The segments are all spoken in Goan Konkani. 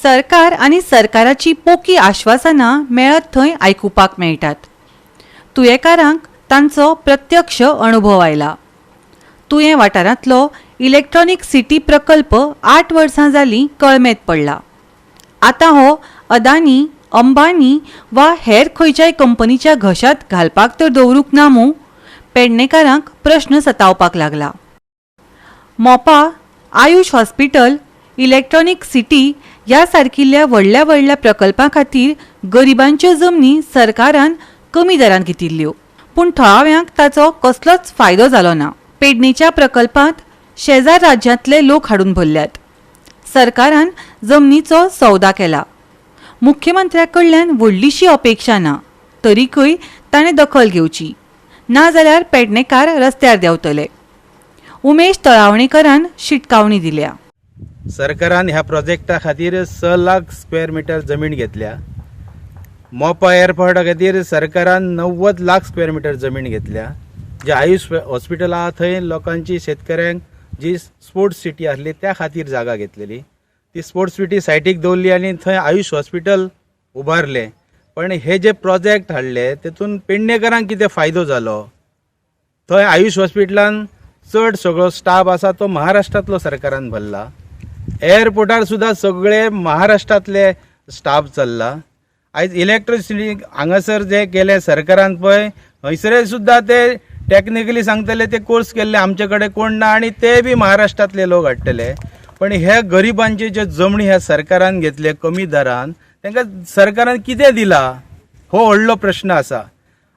सरकार आनी सरकाराची पोकी आश्वासनां मेळत थंय आयकुपाक मेळटात. तुयेंकारांक तांचो प्रत्यक्ष अणभव आयला. तुयें वाठारांतलो इलेक्ट्रॉनीक सिटी प्रकल्प 8 वर्सां जालीं कळमेत पडला. आतां हो अदानी, अंबानी वा हेर खंयच्याय कंपनीच्या घशांत घालपाक तर दवरूंक ना मूं? पेडणेकारांक प्रश्न सतावपाक लागला. Mopa, Ayush hospital, electronic city ह्या सारकिल्ल्या व्हडल्या व्हडल्या प्रकल्पां खातीर गरिबांच्यो जमनी सरकारान कमी दरान घेतिल्ल्यो, पूण थळाव्यांक ताचो कसलोच फायदो जालो ना. पेडणेच्या प्रकल्पांत शेजार राज्यांतले लोक हाडून भरल्यात. सरकारान जमनीचो सौदा केला. मुख्यमंत्र्या कडल्यान व्हडलीशी अपेक्षा ना, तरीकय ताणें दखल घेवची, नाजाल्यार पेडणेकार रस्त्यार देंवतले. उमेश तळावणेकरान शिटकावणी दिल्या. सरकारान ह्या प्रोजेक्टा खातीर 6 लाख स्क्वेअर मिटर जमीन घेतल्या. मोपा एअरपोर्टा खातीर सरकारान 90 लाख स्क्वेअर मिटर जमीन घेतल्या. जे आयुष हॉस्पिटल आहा थंय लोकांची, शेतकऱ्यांक जी स्पोर्ट्स सिटी आसली त्या खातीर जागा घेतलेली, ती स्पोर्ट्स सिटी सायटीक दवरली आनी थंय आयुष हॉस्पिटल उबारलें. पण हे जे प्रोजेक्ट हाडले तेतून पेडणेकरांक कितें फायदो जालो? थंय आयुष हॉस्पिटलान चड सगळो स्टाफ आसा तो महाराष्ट्रांतलो सरकारान भरला. एअरपोर्टार सुद्दां सगळे महाराष्ट्रांतले स्टाफ चल्ला. आयज इलेक्ट्रिसिटी हांगासर जे केले सरकारान पळय, हयसर सुद्दां ते टॅक्निकली सांगतले ते कोर्स केल्ले आमचे कडेन कोण ना आनी ते बी महाराष्ट्रांतले लोक हाडटले. पण हे गरिबांचे जे जमणी ह्या सरकारान घेतले कमी दरान, तांकां सरकारान कितें दिलां हो व्हडलो प्रश्न आसा.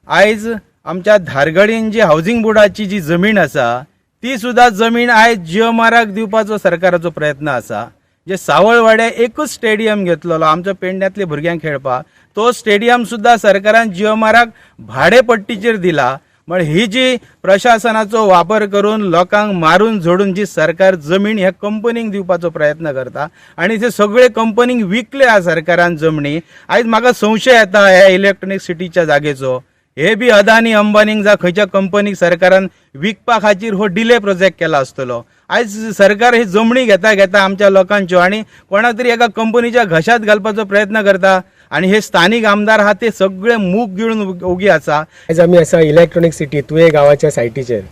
आयज आमच्या धारगळीन जी हावजींग बोर्डाची जी जमीन आसा ती सुद्दां जमीन आयज जीएमआराक दिवपाचो सरकाराचो प्रयत्न आसा. जे सावळवाड्या एकूच स्टेडियम घेतलेलो आमच्या पेडण्यांतले भुरग्यांक खेळपाक, तो स्टेडियम सुद्दां सरकारान जीएमआराक भाडेपट्टीचेर दिला. म्हण ही जी प्रशासनाचो वापर करून लोकांक मारून झोडून जी सरकार जमीन ह्या कंपनीक दिवपाचो प्रयत्न करता आनी ते सगळे कंपनीक विकले ह्या सरकारान जमनी. आयज म्हाका संशय येता ह्या इलेक्ट्रॉनीक सिटीच्या जागेचो, हे बी अदानी अंबानीक जा खंयच्या कंपनीक सरकारान विकपा खातीर हो डिले प्रोजेक्ट केला आसतलो. आयज सरकार ही जमणी घेता घेता आमच्या लोकांच्यो आनी कोणाक तरी एका कंपनीच्या घशात घालपाचो प्रयत्न करता आनी हे स्थानीक आमदार आहा ते सगळे मूक गिळून ओगी आसा. आयज आमी आसा इलेक्ट्रॉनीक सिटी तुये गांवाच्या सायटीचेर.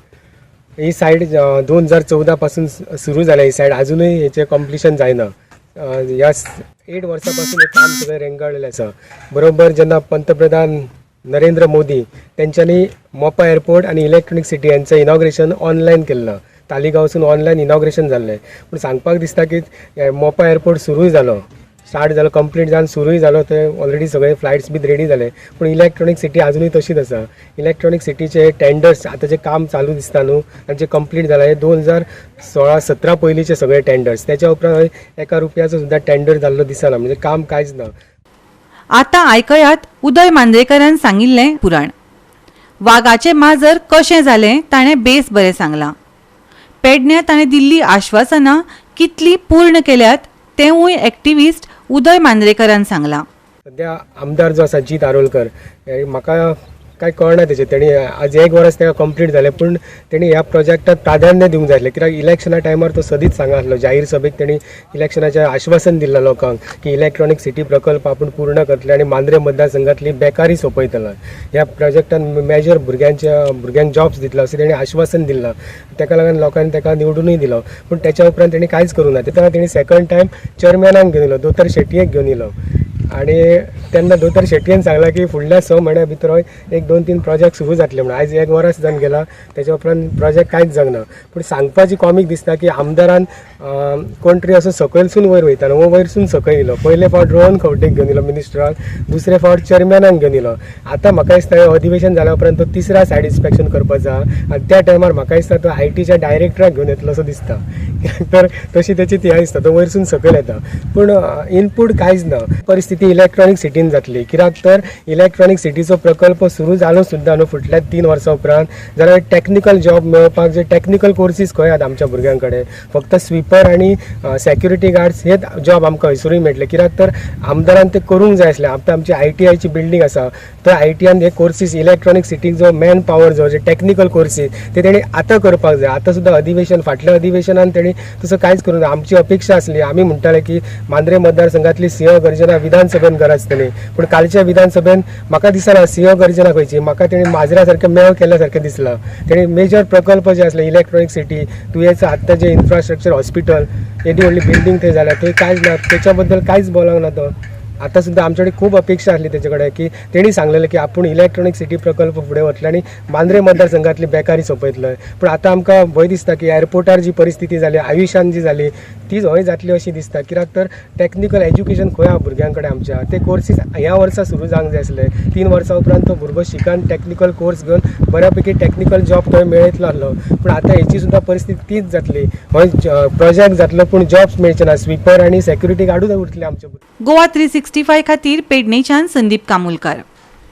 ही सायट 2014 पासून सुरू जाल्या. ही सायट अजुनूय हेचें कंप्लिशन जायना. ह्या 8 वर्सां पासून हें काम सगळें रेंगाळलेलें आसा. बरोबर जेन्ना पंतप्रधान नरेंद्र मोदी तेंच्यांनी मोपा एअरपोर्ट आनी इलेक्ट्रॉनीक सिटी हेंचें इनॉग्रेशन ऑनलायन केल्लें, तालिगांवसून ऑनलायन इनॉग्रेशन जाल्लें. पूण सांगपाक दिसता की हे मोपा एअरपोर्ट सुरूय जालो, स्टार्ट जालो, कंप्लीट जावन सुरूय जालो, ते ऑलरेडी सगळे फ्लायट्स बी रेडी जाले, पूण इलेक्ट्रॉनीक सिटी अजुनूय तशीच आसा. इलेक्ट्रॉनीक सिटीचे टेंडर्स आतां जे काम चालू दिसता न्हू आनी जे कंप्लीट जाला, हे 2016-17 पयलींचे सगळे टेंडर्स. त्याच्या उपरांत एका रुपयाचो सुद्दां टेंडर जाल्लो दिसना, म्हणजे काम कांयच ना. आतां आयकयात उदय मांद्रेकरान सांगिल्लें पुराण. वागाचें माजर कशें जालें ताणें बेस बरें सांगलां. पेडण्यां ताणें दिल्लीं आश्वासनां कितलीं पूर्ण केल्यात तेंवूय एक्टिविस्ट उदय मांद्रेकरान सांगलां. सद्या आमदार जो आसा जीत आरोलकर, हे म्हाका कांय कळना तेजें. तेणी आज एक वर्स ताका कंप्लीट जालें, पूण तेणी ह्या प्रोजेक्टाक प्राधान्य दिवंक जाय आसलें, कित्याक इलेक्शना टायमार तो सदींच सांगा आसलो. जाहीर सभेक तेणी इलेक्शनाचें आश्वासन दिल्लें लोकांक की इलेक्ट्रॉनीक सिटी प्रकल्प आपूण पूर्ण करतले आनी मांद्रे मतदारसंघातली बेकारी सोंपयतले, ह्या प्रोजेक्टान मेजर भुरग्यांच्या भुरग्यांक जॉब्स दितलो अशें तेणी आश्वासन दिल्लां. ताका लागून लोकांनी ताका निवडूनय दिलो, पूण त्याच्या उपरांत तेणी कांयच करूं ना. तेन्ना तेणी सेकंड टायम चेअरमॅनाक घेवन येयलो, दोतोर शेटयेक घेवन येयलो आनी तेन्ना दोतोर शेटयेन सांगलां की फुडल्या 6 म्हयन्या भितर एक दोन तीन प्रोजेक्ट सुरू जातले म्हणून. आयज एक वर्स जावन गेला, तेच्या उपरांत प्रोजेक्ट कांयच जावंक ना. पूण सांगपाची कॉमीक दिसता की आमदारान कोण तरी असो सकयलसून वयर वयता न्हू, वयरसून सकयल येयलो. पयले फावट रोहन खंवटेक घेवन येयलो मिनिस्टराक, दुसरे फावट चेअरमॅनाक घेवन येयलो. आतां म्हाका दिसता हें अधिवेशन जाल्या उपरांत तो तिसरा सायड इन्स्पेक्शन करपाचो आहा आनी त्या टायमार म्हाका दिसता तो आयटीच्या डायरेक्टराक घेवन येतलो असो दिसता, कित्याक तर तशी तेची ती दिसता, तो वयरसून सकयल येता पूण इनपूट कांयच ना. परिस्थिती ती इलेक्ट्रॉनीक सिटीन जातली. कित्याक तर इलेक्ट्रॉनीक सिटीचो प्रकल्प सुरू जालो सुद्दां न्हू फुडल्या 3 वर्सां उपरांत जाल्यार टॅक्निकल जॉब मेळोवपाक जे टॅक्निकल कोर्सीस खंय आहात आमच्या भुरग्यां कडेन? फक्त स्विपर आनी सेक्युरिटी गार्ड्स हेच जॉब आमकां हयसरूय मेळटले. कित्याक तर आमदारान ते करूंक जाय आसले. आतां आमची आयटीआयची बिल्डींग आसा, थंय आयटीआयन हे कोर्सीस, इलेक्ट्रॉनीक सिटीक जो मॅन पावर जो, जे टॅक्निकल कोर्सीस ते तेणी आतां करपाक जाय. आतां सुद्दां अधिवेशन, फाटल्या अधिवेशनान तेणी तसो कांयच करूंक ना. आमची अपेक्षा आसली, आमी म्हणटाले की मांद्रे मतदारसंघातली सिंह गर्जना विधानसभेन गरजतली, पूण कालच्या विधानसभेन म्हाका दिसना सिंह गर्जना खंयची. म्हाका तेणी माजरा सारकें मेव केल्या सारकें दिसलां. तेणी मेजर प्रकल्प जे आसले, इलेक्ट्रॉनीक सिटी, तुयेंचो आत्तां जे इन्फ्रास्ट्रक्चर, हॉस्पिटल, येदी व्हडली बिल्डींग थंय जाल्या, थंय कांयच ना, तेच्या बद्दल कांयच बोलोंक ना तो. आतां सुद्दां आमचे कडेन खूब अपेक्षा आसली तेचे कडेन की तेणी सांगलेलें की आपूण इलेक्ट्रॉनीक सिटी प्रकल्प फुडें वतले आनी मांद्रे मतदारसंघातली बेकारी सोंपयतले. पूण आतां आमकां भंय दिसता की एअरपोर्टार जी परिस्थिती जाली, आयुश्यान जी जाली, ती हय जातली अशी दिसता. कित्याक तर टॅक्निकल एज्युकेशन खंय आहा भुरग्यां कडेन आमच्या? ते कोर्सीस ह्या वर्सा सुरू जावंक जाय आसले. 3 वर्सां उपरांत तो भुरगो शिकन, टॅक्निकल कोर्स घेवन बऱ्या पैकी टॅक्निकल जॉब थंय मेळयतलो आसलो. पूण आतां हेची सुद्दां परिस्थिती तीच जातली. हय प्रोजेक्ट जातलो, पूण जॉब्स मेळचे ना. स्विपर आनी सेक्युरिटी गार्डूच उरतले आमचे भुरगे. गोवा 365 खातीर पेडणेच्यान संदीप कामुलकार.